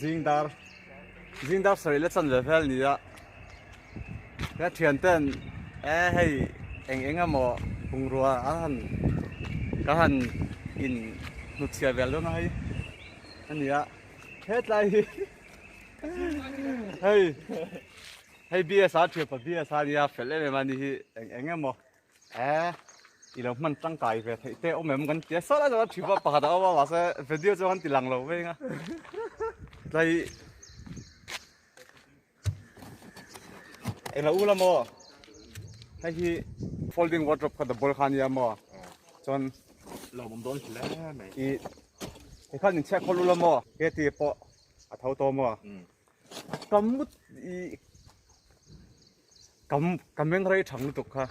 Zing dar zing dar sarih la chan ve vel ni a ka thian ten e hei eng eng emaw bungrua a han ka han in hnutchhiah vel dawn a hei a ni a hetlai hi hei hei bs a thianpa bs a nia fel em em a ni hi eng eng emaw E i lo hman tangkai ve theih te awm em kan tia saw lai chuan thipa pakhat a awm a mahse video chu kan ti lang lo veng a tlai englo u la maw hei hi folding wardrobe kha double kha ania maw chuan lawmawm dawn hle mai i he khan in chhiat khawl u la maw he ti pawh a tho tawh maw ka mut i Ka ka meng rei thang lutuk kha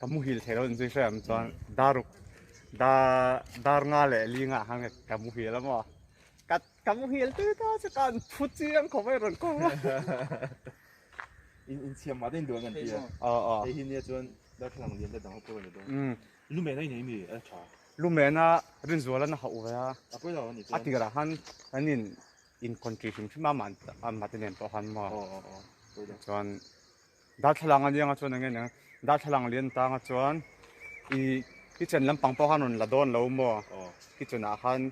ka muhil thei lo inzui hre ang chuan daruk dar dar nga leh li ngah khan ka muhil a maw ka ka muhil tui ta chu ka an phu chiang khawp mai rawn kawm a in in chhiam mah te in duan kan tia aw aw hei hi nia chuan darthlalang lian te dang ho pawh rawn ni dawn lumen a inei mi a tha lumena rinzuala na hauh ve a a pawi lo a ni chuan a tirah khan kan in in country hrim hrim a mah te nen pawh khan maw chuan darthlalang a niang a chuan eng nge niang darthlalang lian tang a chuan ih kitchen lampang pawh khan rawn la dawn lo maw kitchen ah khan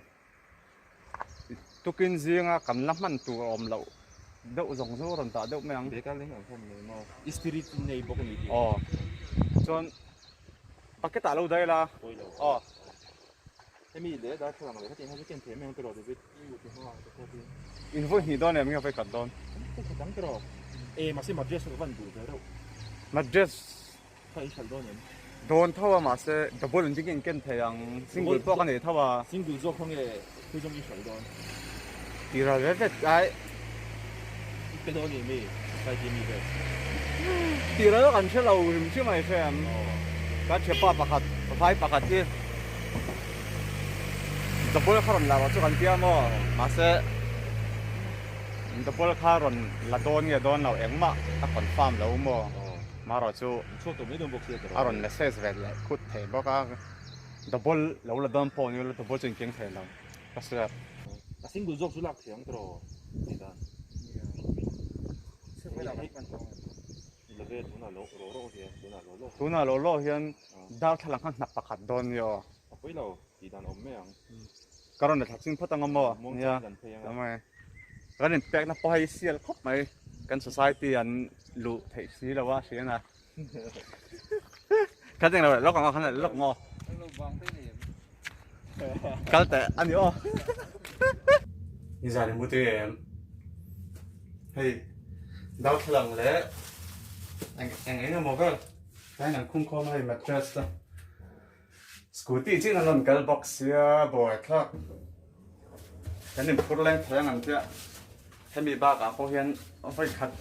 tukin zinga kan la hman tur a awm loh deuh zawng zawng a rawn dah deuh mai ang aw chuan bucket ah lo daih la aw. Hemi leh darthlalang leh hetiang hian chu ken thei em em tiraw David? In vawi hnih dawn em nge vawi khat dawn? Vawi khat ang tiraw? E mahse madras ka van duh ve reuh. Madras kha in hralh dawn em? Dawn tho a mahse double in ding in ken thei ang single pawh ka nei tho a. Single zawk kha nge khawi zawng i hralh dawn? Tira ve vet ai. I pe dawn em mi? Society mi vel. Tira zawk an hre lo hrim hrim a i hre em? Ka thianpa pakhat vai pakhat hi double kha rawn la rawh chu kan tia maw? Mahse double kha rawn la dawn nge dawn lo engmah a confirm lo maw? Marawh chu a rawn message ve leh khut thei bawk a double lo la dawn pawh ni ula double chu in keng thei lo. Ka sir. A single zawk chu lak thei ang tiraw tih dan. Love tunah lo ro ro hian tunah lo lo. Tunah lo lo hian darthlalang kha hnap pakhat dawn ni aw. A pawi lo tih dan awm mai ang. Ka rawn la thla ching phawt ang a maw. Nia. Kan in pekna pawh hei sial khawp mai. Kan society an luh theih si lo a hrian a. Kan eng lo lawk ang aw kan lawk ang aw. Kal teh a ni aw. Nizan i mu tui em? Hei darthlalang leh eng eng eng emaw vel tlaiin an khung khawm a hei mattress te scooty chin an rawn kal bawk sia buaithlak kan inphur leng thei ang an tia hemi bakah pawh hian vawi khat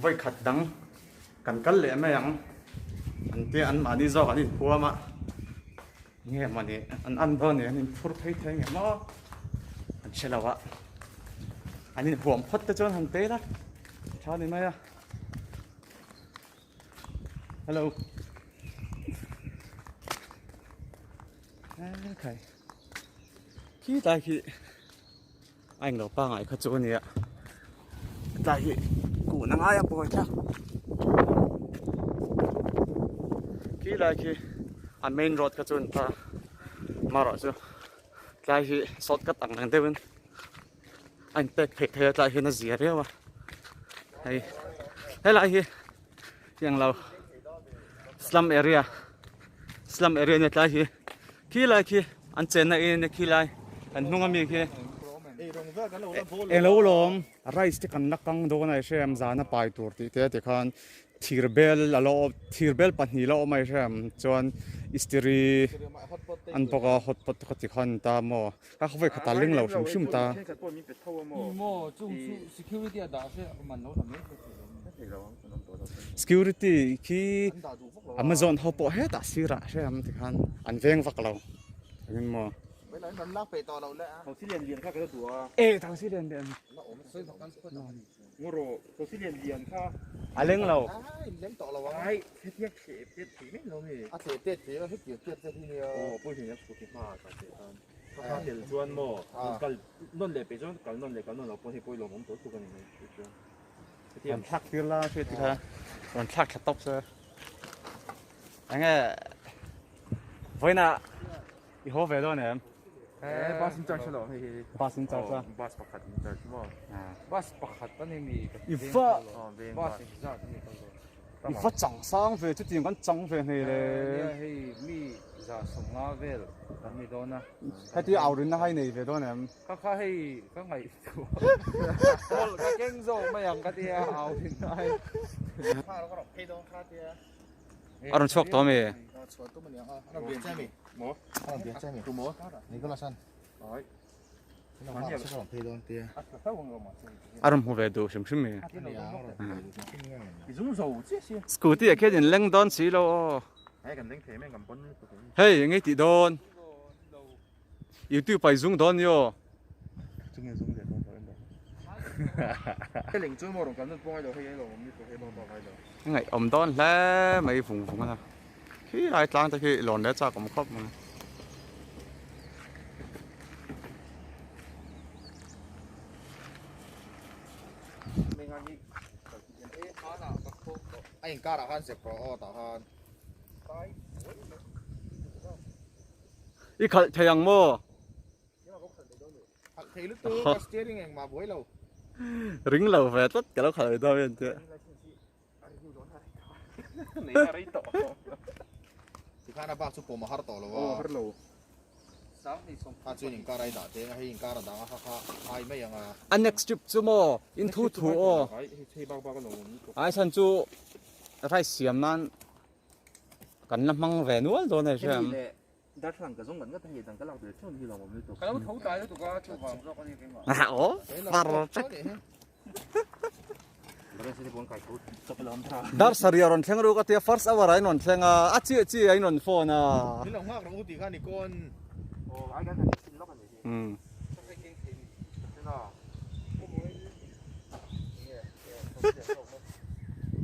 Vawi khat dang kan kal leh mai ang an tia an mahni zawk an inhuam a nge mawni an an dawn ni an inphur phei thei nge maw an hre lo a an inhuam phawt te chuan han pe ila tha ni mai a hello khai khi tlai khi A englo pangai kha chu a nia tlai hi kun a ngai a pawi thlak khi lai khi a main road kha chu an ta marawh chu tlai hi shortcut ang reng deuhin a in pek theih thei a tlai hian a zia riau a hei helai hi englo slum area slum area nia tlai hi. Khi lai khi an chenna in a khi lai kan hnung ami khi eng lo lawm rice te kan la kang dawn a i hre em zana pai tur tih te tikhan thir bel a lo awm thir bel pahnih la awm a i hre em chuan istiri an bawk a hot pot te kha tikhan ta maw ka khaw khat a ling lo hrim hrim ta. Security khi Amazon ho pawh hetah sirah hre ang tikhan an veng vak lo engin maw. E thosi lian lian a leng lo. Ka kha tel chuan maw kal nawn leh peih chuan kal nawn leh kal nawn lo pawh hei pawh i lawmawm tawh tuk a ni mai chuan. Rawn thlak tir la hriat ti kha rawn thlak thla tawp se. Enge vawiinah i haw ve dawn em? Eh bus in charge lo hei hei. Bus in charge a. Bus pakhat in charge maw. Bus pakhat a ni mi. I va bus in zat a ni kal dawn. I va chang sang ve chutiang kan chang ve hnei le. Nia hei mi 150 vel kan ni dawn a. Heti au rinna hai nei ve dawn em? Ka kha hei ka ngaihtuah ka keng zawk mai ang ka tia au rinna hei. A rawn chhuak tawh ami? A rawn hmu ve duh hrim hrim mi. Scooty ah khian in leng dawn si lo aw. Hei eng nge tih dawn? YouTube ah i zung dawn ni aw. Ngaih awm dawn hle mai vung vung a khi lai tlang te khi lawn leh chak awm khawp mai. A inkarah khan zep rawh aw tah khan. I khalh thei ang maw? Khalh thei lutuk a steering engmah buai lo. Ring lo ve tlat ka lo khalh ve dawn em tia. Tikhan a bak chu pawm a har tawh lo a. Har lo. Kha chuan inkar a i dah teng a hei inkar a dang a kha kha hai mai ang a. A next trip chu maw in thu thu aw. Ai chhan chu rice siam nan kan la hmang ve nual dawn a hria ang. Darthlalang ka zawng ngat ngat a hei dang ka lak ber theuh ni hi lawmawm lutuk. Ka lo tho tlai lutuk a chuvang zawk a ni keimah. Aw far vek. Dar sarih a rawn thleng ruk a tia first hour ah in rawn thleng a a chiah chiah ah in rawn phone a. Min lo nghak rawh u tih kha ni kawn. Umm.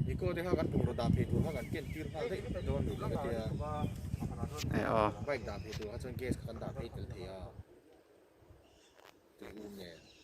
Niko te kha kan bungraw dah phei tur kha kan ken tir nghal daih dawn ni ka tia. E aw. Bike dah phei tur kha chuan gas kha kan dah phei tel thei a. Tui um nen.